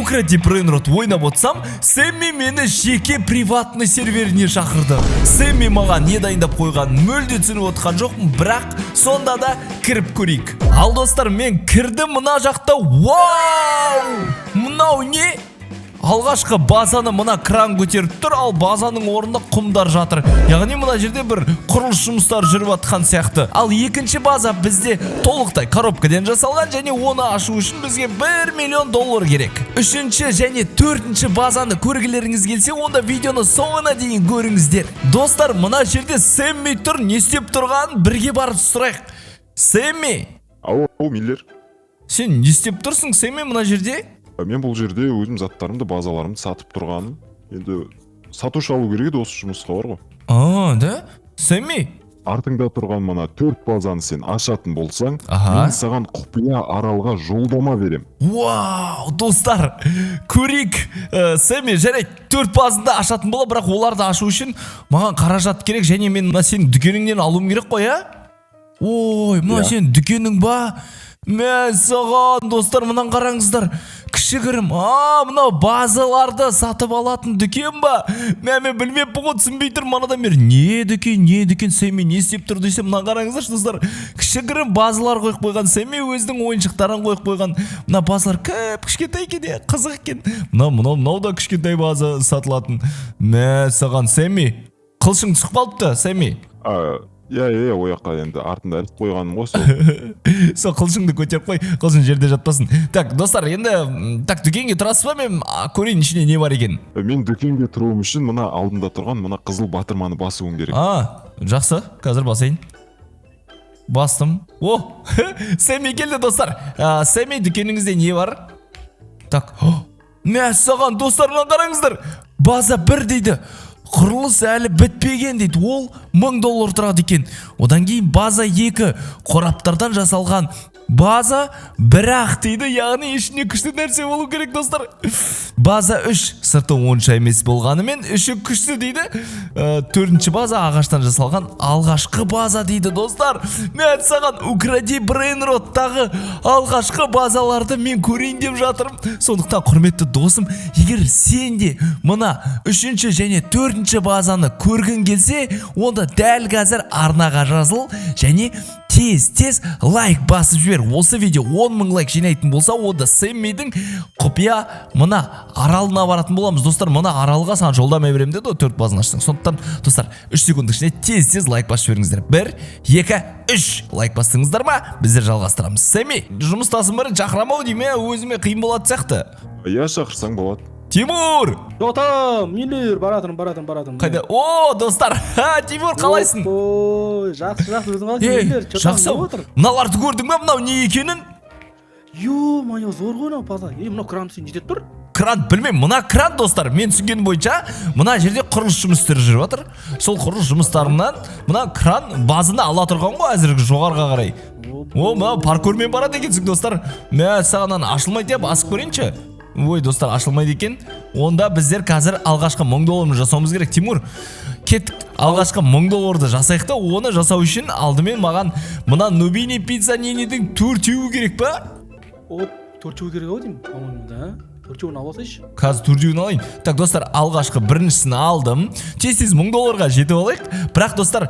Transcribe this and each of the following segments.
Укради Брейнрот ойнап отырсам, Сэмми мені жеке приватный серверіне шақырды. Сэмми маған не дайындап қойғанын мүлде түсініп отқан жоқпын, бірақ сонда да кіріп көрейік. Ал, достар, мен кірдім мына жақта. Вау! Мынау не? Алғашқы базаны мына кран көтеріп тұр, ал базаның орнында құмдар жатыр. Яғни мына жерде бір құрылыс жұмыстары жүріп жатқан сияқты. Ал екінші база бізде толықтай коробкадан жасалған және оны ашу үшін бізге 1 миллион доллар керек. Үшінші және төртінші базаны көргілеріңіз келсе, онда видеоны соңына дейін көріңіздер. Достар, мына жерде Сэмми тұр, не істеп тұрғанын бірге барып сұрайық. Сэмми, Ау, ау, Миллер. сен не істеп тұрсың, Сэмми, мына жерде? Мен бұл жерде өзім заттарымды, базаларымды сатып тұрғаным. Енді сатушы алу керек еді осы жұмысқа, бар ғой. А, да? Сэмми? Артыңда тұрған мына төрт базаны сен ашатын болсаң, Аха. мен саған құпия аралға жолдама берем. Вау, достар, көрейік. Сэмми, жарайды, төрт базаны ашатын бола, бірақ оларды ашу үшін маған қаражат керек және мен мына сенің дүкеніңнен алуым керек қой, иә? Ой, мына Иә. сенің дүкенің ба? Мәссаған, достар, мынаны қараңыздар. Кішігірім, а, мынау базаларды сатып алатын дүкен ба? Мә, мен білмеппін ғой, түсінбей тұрмын манадан бері. Не дүкен, не дүкен, Сэмми не істеп тұр десем, мына қараңыздаршы, достар. Кішігірім базалар қойып қойған, Сэмми өзінің ойыншықтарын қойып қойған. Мына базалар кіп кішкентай екен, иә, қызық екен. Мынау, мынау, мынау да кішкентай база сатылатын. Мәссаған, Сэмми, қылшың түсіп қалыпты, Сэмми. А, иә, ол жаққа енді артында іліп қойғаным ғой сол. Сол қылшыңды көтеріп қой, қылшың жерде жатпасын. Так, достар, енді так, дүкенге тұрасыз ба? Мен көрейін, ішінде не бар екен. Мен дүкенге тұруым үшін мына алдында тұрған мына қызыл батырманы басуың керек. А, жақсы, қазір басайын. Бастым. О, Сэмми келді, достар. А, Сэмми, дүкеніңізде не бар? Так, мәссаған, достар, мына қараңыздар. База бір дейді. Құрылыс әлі бітпеген дейді. Ол 1000 доллар тұрады екен. Одан кейін база екі, қораптардан жасалған база, бірақ дейді, яғни ішінде күшті нәрсе болу керек, достар. База үш, сырты онша емес болғанымен, іші күшті дейді. Төртінші база ағаштан жасалған алғашқы база дейді, достар. Мәссаған, Укради Брейнроттағы алғашқы базаларды мен көрейін деп жатырмын. Сондықтан, құрметті досым, егер сен де мына үшінші және төртінші базаны көргің келсе, онда дәл қазір арнаға жазыл және тез тез лайк басып жібер. Осы видео 10 мың лайк жинайтын болса, онда Сэммидің құпия мына аралына баратын боламыз. Достар, мына аралға саған жолдама беремін деді ғой, төрт базаны ашсаң. Сондықтан, достар, 3 секундтың ішінде тез тез лайк басып жіберіңіздер. Бір, екі, үш. Лайк бастыңыздар ма? Біздер жалғастырамыз. Сэмми, жұмыстасым бар, шақырамын ау деймін, иә, өзіме қиын болатын сияқты. Иә, шақырсаң болады. Тимур! Жотам, Миллер, баратырмын, баратырмын, баратырмын. Қайда? О, достар, ха, Тимур, қалайсың? Ой, жақсы, жақсы, өзің қалайсың, Ей, Миллер? Чё там, жақсы. не отыр? Мыналарды көрдің ба, мынау не екенін? Ё-моё, зор ғой мынау база. Ей, мынау кран сен жетеді тұр? Кран, білмеймін, мына кран, достар, мен түсінгенім бойынша, мына жерде құрылыс жұмыстары жүріп жатыр. Сол құрылыс жұмыстарынан мына кран базаны ала тұрған ғой әзірге жоғарыға қарай. О, мына паркурмен барады екенсің, достар. Мә, сағаннан ашылмайды, иә, басып көрейінші. Ой, достар, ашылмайды екен. Онда біздер қазір алғашқы 1000 долларын жасауымыз керек. Тимур, кеттік, алғашқы 1000 долларды жасайық та. Оны жасау үшін алдымен маған мына Нубини Пицца Нинидің төртеуі керек па? Оп, төртеуі керек ау деймін, по-моему, да? Төртеуін алып алсайшы. Қазір төртеуін алайын. Так, достар, алғашқы біріншісін алдым. Тез тез 1000 долларға жетіп алайық. Бірақ, достар,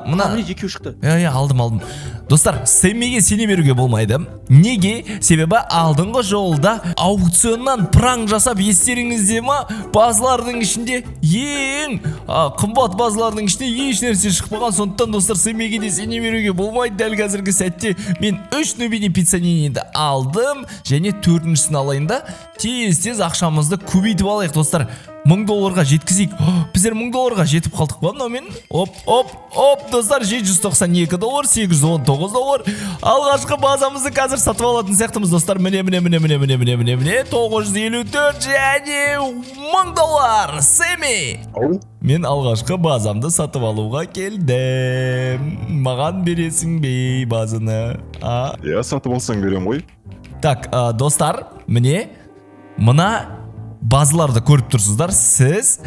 мына Міне, екеуі шықты. Иә, алдым, алдым. Достар, Сэммиге сене беруге болмайды. Неге? Себебі алдыңғы жолда аукционнан пранк жасап, естеріңізде ма, базалардың ішінде ең қымбат базалардың ішінде еш нәрсе шықпаған. Сондықтан, достар, Сэммиге де сене беруге болмайды. Дәл қазіргі сәтте мен үш Нубини Пиццаниниді алдым және төртіншісін алайын да, тез тез ақшамызды көбейтіп алайық, достар. 1000 долларға жеткізейік. О, біздер 1000 долларға жетіп қалдық па мынаумен? Оп, оп, оп, достар, 792 доллар, 819 доллар. Алғашқы базамызды қазір сатып алатын сияқтымыз, достар. Міне, міне, міне, міне, міне, міне, міне, міне, 954 және 1000 доллар. Сэмми! Ау. Мен алғашқы базамды сатып алуға келдім. Маған бересің бе базаны? А? Иә, сатып алсаң, берем ғой. Так, достар, міне, мына базаларды көріп тұрсыздар. Сіз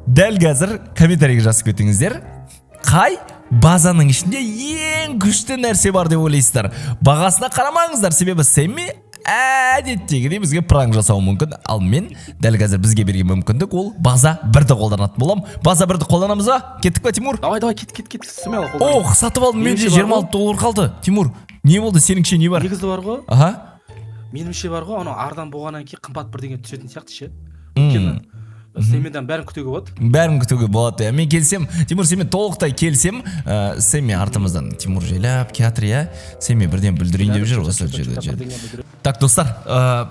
дәл қазір комментарийге жазып кетіңіздер. Қай базаның ішінде ең күшті нәрсе бар деп ойлайсыздар? Бағасына қарамаңыздар, себебі Сэмми Әдеттегідей бізге пранк жасауы мүмкін. Ал мен дәл қазір бізге берген мүмкіндік ол база бірді қолданатын боламын. База бірді қолданамыз ба? Кеттік па, Тимур? Давай, давай, кет, кет, кет, смело қолдан. Ох, сатып алдым, менде Меніңше бар 26 доллар қалды. Тимур, не болды, сеніңше не бар? Негізі бар ғой, Аха. меніңше бар ғой, анау ардан болғаннан кейін қымбат бірдеңе түсетін сияқты ше. Өйткені Сэммиден бәрін күтуге болады. Бәрін күтуге болады, иә. Мен келсем, Тимур, сенімен толықтай келсем. Сэмми артымыздан, Тимур жайлап келатыр, иә. Сэмми бірден бүлдірейін деп жүр осы жерде. Так, достар,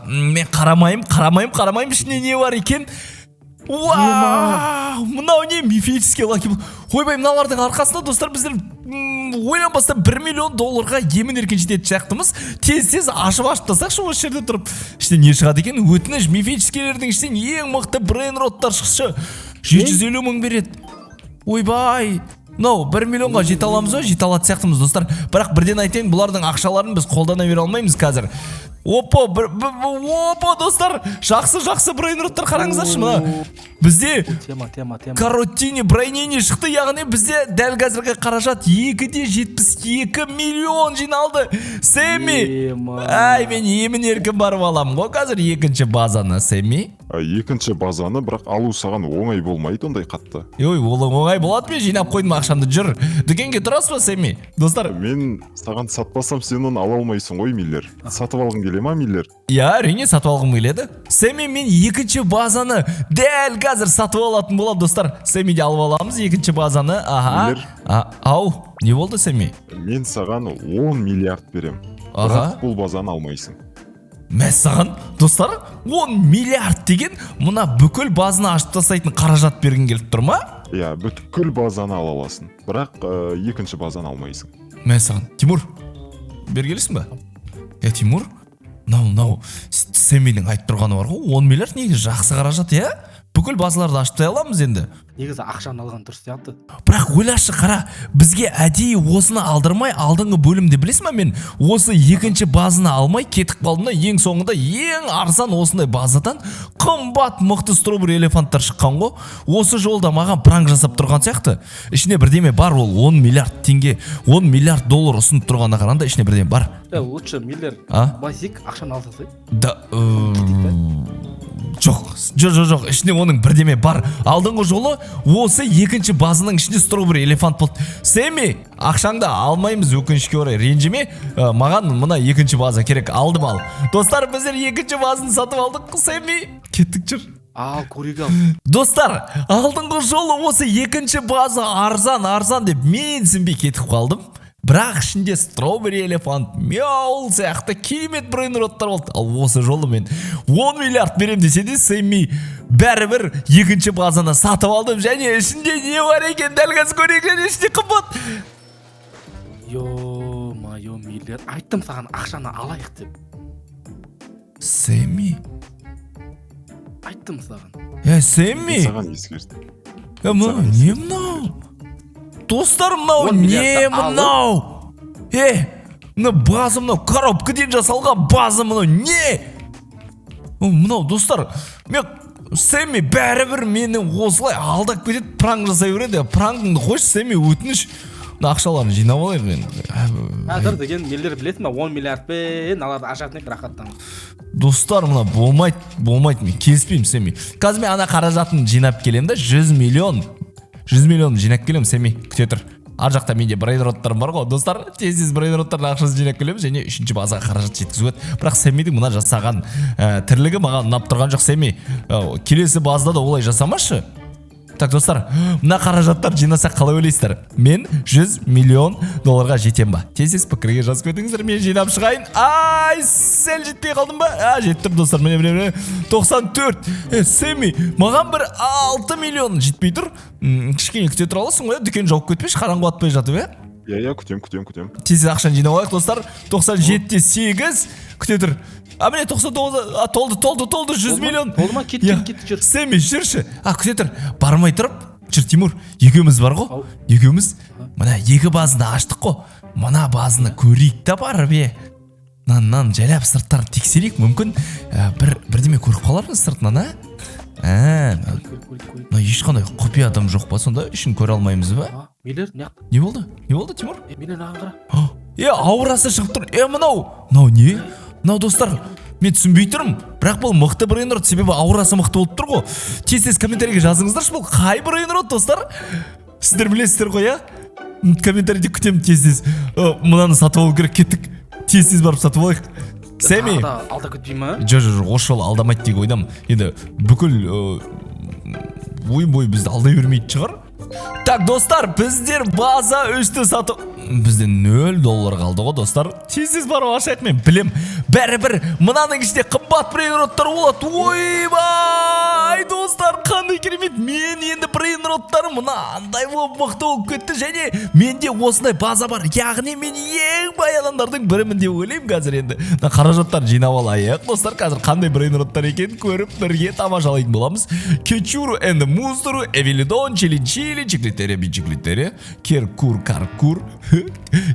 мен қарамаймын, қарамаймын, қарамаймын, ішінде не бар екен. Вау, мынау не? Мифический лаки. Ойбай, мыналардың арқасында, достар, біздер ойланбастан 1 миллион долларға емін еркін жететін сияқтымыз. Тез тез ашып, ашып тастайықшы осы жерде тұрып. Ішінде не шығады екен? Өтініш, мифическийлердің ішінен ең мықты брейнроттар шықшы. 750 мың береді. Ойбай, мынау 1 миллионға жете аламыз ба? Жете алатын сияқтымыз, достар. Бірақ бірден айтайын, бұлардың ақшаларын біз қолдана бере алмаймыз қазір. Опа, бір, опа, достар, жақсы, жақсы брейнроттар, қараңыздаршы, мына бізде Тема, тема, тема. Каротини Брайнини шықты. Яғни бізде дәл қазіргі қаражат 2,72 миллион жиналды. Сэмми, Ема. Әй, мен емін еркін барып аламын ғой қазір екінші базаны, Сэмми. Екінші базаны бірақ алу саған оңай болмайды ондай қатты. Ой, ол оңай болады, мен жинап қойдым ақшамды, жүр. Дүкенге тұрасыз ба, Сэмми? Достар, Мен саған сатпасам, сен оны ала алмайсың ғой, Миллер. Сатып алғың келе ма, Миллер? Иә, әрине, сатып алғым келеді. Сэмми, мен екінші базаны дәл қазір сатып алатын боламын, достар. Сэммиде алып аламыз екінші базаны. Аха. Миллер. Ау, не болды, Сэмми? Мен саған 10 миллиард берем. Аха. Бірақ бұл базаны алмайсың. Мәссаған, достар, 10 миллиард деген мына бүкіл базаны ашып тастайтын қаражат бергің келіп тұр ма? Иә, бүткіл базаны ала аласың, бірақ екінші базаны алмайсың. Мәссаған, Тимур, бері келесің ба? Е, Тимур, мынау, мынау Сэммидің айтып тұрғаны бар ғой, 10 миллиард негізі жақсы қаражат, иә? Бүкіл базаларды ашып тастай аламыз енді. Негізі ақшаны алған дұрыс сияқты. Бірақ ойлашы, қара, бізге әдейі осыны алдырмай, алдыңғы бөлімде, білесің ба, мен осы екінші базаны алмай кетіп қалдым да, ең соңында ең арзан осындай базадан қымбат мықты стробери элефанттар шыққан ғой. Осы жолда маған пранк жасап тұрған сияқты. Ішінде бірдеме бар, ол 10 миллиард теңге, 10 миллиард доллар ұсынып тұрғанына қарағанда, ішінде бірдеме бар. Е, лучше, Миллер, А? былай істейік, ақшаны ала салсай. Да, жоқ, жоқ, жоқ, жоқ, ішінде оның бірдеме бар. Алдыңғы жолы осы екінші базаның ішінде стробери элефант болды. Сэмми, ақшаңды алмаймыз, өкінішке орай, ренжіме. Маған мына екінші база керек, алдым ал. Достар, біздер екінші базаны сатып алдық, Сэмми. Кеттік, жүр. Ал, көрейік, ал. Достар, алдыңғы жолы осы екінші база арзан, арзан деп менсінбей кетіп қалдым. Бірақ ішінде стробери элефант, мяул сияқты керемет брейнроттар болды. Ал осы жолы мен 10 миллиард берем десе де, Сэмми, бәрібір екінші базаны сатып алдым. Және ішінде не бар екен, дәл қазір көрейік, және ішінде қымбат. Ё-моё, Миллер, айттым саған ақшаны алайық деп. Сэмми, Айттым саған. Е, Сэмми, Мен саған ескерттім. Е, мынау не мынау? Достар, мынау 10 не миллиардты алып- мынау? Е, мына база, мынау коробкадан жасалған база, мынау не? О, мынау, достар, мен Сэмми бәрібір мені осылай алдап кетеді, пранк жасай береді. Пранкыңды қойшы, Сэмми, өтініш. Мына ақшаларын жинап алайық енді. Қазір деген, Миллер, білесің ба, 10 миллиардпен аларды ашатын едік рахаттанып. Достар, мына болмайды, болмайды, мен келіспеймін, Сэмми. Қазір мен ана қаражатын жинап келемін да, 100 миллион, 100 миллион жинап келемін, Сэмми, күте тұр. Ар жақта менде брейнроттарым бар ғой, достар, тез тез брейнроттардың ақшасын жинап келемін және үшінші базаға қаражат жеткізу керек. Бірақ Сэммидің мына жасаған тірлігі маған ұнап тұрған жоқ. Сэмми, келесі базада да олай жасамашы. Так, достар, мына қаражаттар жинасақ, қалай ойлайсыздар, мен 100 миллион долларға жетем ба? Тез тез пікірге жазып кетіңіздер, мен жинап шығайын. Ай, сәл жетпей қалдым ба? А, жеттім, достар, міне, міне, міне, 94. Е, Сэмми, маған бір 6 миллион жетпей тұр. Кішкене күте тұра аласың ғой, иә? Дүкен жауып кетпеші қараңғы батпай жатып, иә? Иә, күтем, күтем, күтем. Тез ақшаны жинап алайық, достар. 97 де 8, күте тұр. А, міне, 99, а, толды, толды, толды, 100 Толды ма? миллион. Толды ма? Кет, Иә. кет, кет, жүр. Сэмми, жүрші. А, күте тұр, бармай тұрып, жүр, Тимур екеуміз бар ғой. Ау. Екеуміз мына екі базаны аштық қой, мына базаны көрейік та барып, е, мынаны жайлап сырттарын тексерейік. Мүмкін бір бірдеме көріп қалармыз сыртынан, а? Ә, Көрейік, көрейік, көрейік. мына ешқандай құпия адам жоқ па сонда? Ішін көре алмаймыз ба? А, Миллер, мына жақта. Не болды, не болды, Тимур? Е, Миллер, мынаған қара. Е, аурасы шығып тұр. Е, мынау, мынау не? Мынау, достар, мен түсінбей тұрмын, бірақ бұл мықты брейнрот, себебі аурасы мықты болып тұр ғой. Тез тез комментарийге жазыңыздаршы, бұл қай брейнрот, достар? Сіздер білесіздер ғой, иә? Комментарийде күтемін тез тез. Мынаны сатып алу керек, кеттік, тез тез барып сатып алайық, Сэмми. Тағы да алдап кетпей ма? Жоқ, осы жолы алдамайды деген ойдамын. Енді бүкіл ойын бойы бізді алдай бермейтін шығар. Так, достар, біздер база 3-ті сатып, бізде 0 доллар қалды ғой, достар. Тез тез барып ашайық. Мен білем, бәрібір мынаның ішінде қымбат брейнроттар болады. Ойбай, достар, қандай керемет! Мен енді брейнроттарым мынандай болып, мықты болып кетті және менде осындай база бар, яғни мен ең бай адамдардың бірімін деп ойлаймын қазір. Енді мына қаражаттарды жинап алайық, достар. Қазір қандай брейнроттар екенін көріп, бірге тамашалайтын боламыз. Кечуру энд мустору, эвелидон, чили чили, чиклитерия, бичиклитерия, керкур, каркур,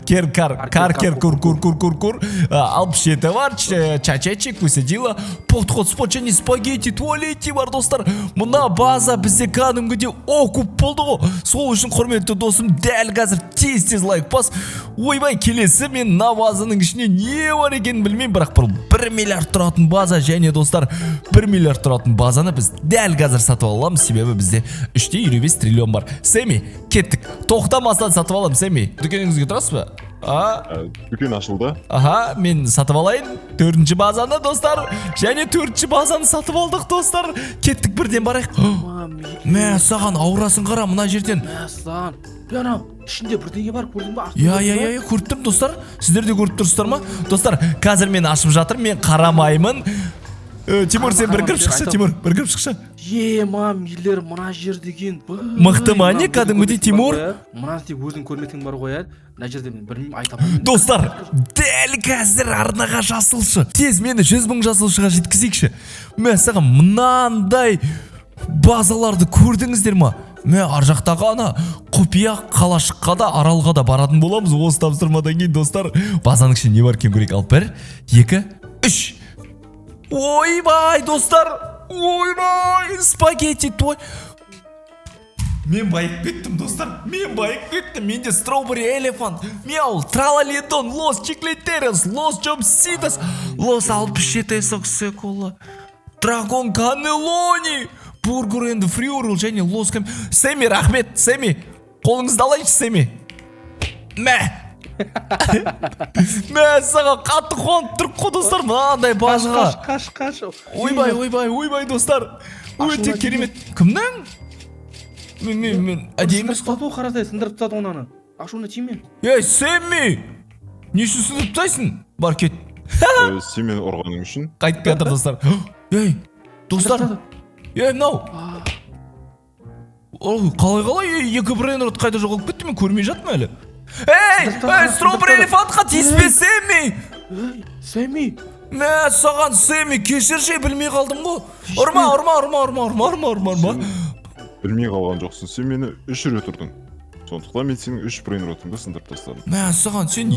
кер кар кар кер кур кур кур кур кур, 67 бар, чачечи, кусадила, подход спот және спагетти туалетти бар. Достар, мына база бізде кәдімгідей окуп болды ғой. Сол үшін, құрметті досым, дәл қазір тез тез лайк бас. Ойбай, келесі мен мына базаның ішінде не бар екенін білмеймін, бірақ бұл 1 миллиард тұратын база. Және, достар, 1 миллиард тұратын базаны біз дәл қазір сатып ала аламыз, себебі бізде 3,55 триллион бар. Сэмми, кеттік, тоқтамастан сатып аламын. Сэмми, дүкеніңізге тұрасыз ба, а? Дүкен ашылды. Аха, мен сатып алайын төртінші базаны, достар. Және төртінші базаны сатып алдық, достар. Кеттік, бірден барайық. Мә саған, аурасын қара мына жерден. Мәссаған, е, анау ішінде бірдеңе бар, көрдің ба? Иә, көріп тұрмын, достар. Сіздер де көріп тұрсыздар ма, достар? Қазір мен ашып жатырмын, мен қарамаймын. Тимур, сен бір кіріп шықшы. Тимур, бір кіріп шықшы. Ема, миллер, мына жер деген. Мықты ма, не, кәдімгідей, Тимур? Мына тек өзің көрмейтін бар ғой, иә. Мына жерде мен білмеймін, айта алмаймын. Достар, дәл қазір арнаға жазылшы, тез мені 100 000 жазылушыға жеткізейікші. Мә саған, мынандай базаларды көрдіңіздер ма? Мә, ар жақтағы ана құпия қалашыққа да, аралға да баратын боламыз осы тапсырмадан кейін. Достар, базаның ішінде не бар екенін көрейік. Ал, бір, екі, үш. Ойбай, достар, ойбай, спагетти той. Мен байып кеттім, достар, мен байып кеттім. Менде стrawberry elephant, мяу, тралаледон, лос чиклетерес, лос чомситас, лос 67 соксекола, драгон канелони, бургер энд фрюрл және лос. Сэмми, рахмет, Сэмми, қолыңызды алайыншы, Сэмми. Мә, мә саған, қатты қуанып тұрып қой, достар, мынандай бажыға. Қаш, қаш, қаш! Ойбай, ойбай, ойбай, достар, өте Ашулы. керемет. Кімнің? Мен әдемі емес қой. Сындырып тастады ғой, қарасай, сындырып тастады оны. Ашуына тиме. Ей, Сэмми, не үшін сындырып тастайсың? Бар, кет. Сен мені ұрғаның үшін. Қайтып келе жатыр, достар. Ей, достар, ей, мынау. Ой, қалай, қалай, ей, екі брейнрот қайда жоғалып кетті? Мен көрмей жатырмын әлі. Ей, ей, strawberry elephant қа тиіспе, Сэмми! Ей, Сэмми! Мә саған, Сэмми, кешірші, білмей қалдым ғой. Ұрма, ұрма, ұрма, ұрма, ұрма, ұрма, ұрма, ұрма. Білмей қалған жоқсың, сен мені үш рет ұрдың, сондықтан мен сенің үш брейнротыңды сындырып тастадым. Мә саған, сен,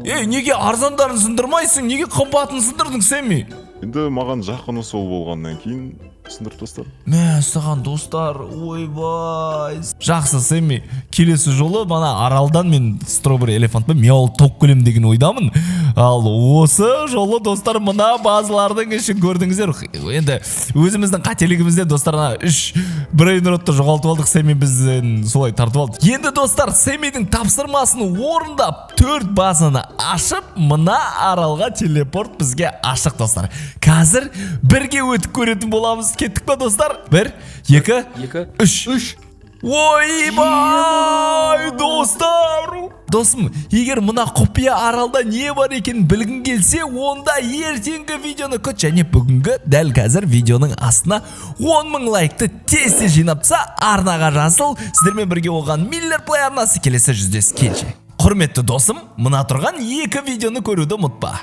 ей, неге арзандарын сындырмайсың? Неге қымбатын сындырдың, Сэмми? Енді маған жақыны сол болғаннан кейін сындырып тастадым. Мә саған, достар, ойбай. Жақсы, Сэмми, келесі жолы мана аралдан мен strawberry elephant пен мяу тауып келемін деген ойдамын. Ал осы жолы, достар, мына базалардың ішін көрдіңіздер. Енді өзіміздің қателігімізден, достар, ана үш брейнротты жоғалтып алдық. Сэмми бізден солай тартып алды. Енді, достар, Сэммидің тапсырмасын орындап, төрт базаны ашып, мына аралға телепорт бізге ашық, достар. Қазір бірге өтіп көретін боламыз. Кеттік па, достар? Бір, екі, Екі, үш. Үш. Ойбай, достар! Досым, егер мына құпия аралда не бар екенін білгің келсе, онда ертеңгі видеоны күт және бүгінгі дәл қазір видеоның астына 10 мың лайкты тез тез жинап таста, арнаға жазыл. Сіздермен бірге болған Миллер Плей арнасы, келесі жүздескенше. Құрметті досым, мына тұрған екі видеоны көруді ұмытпа.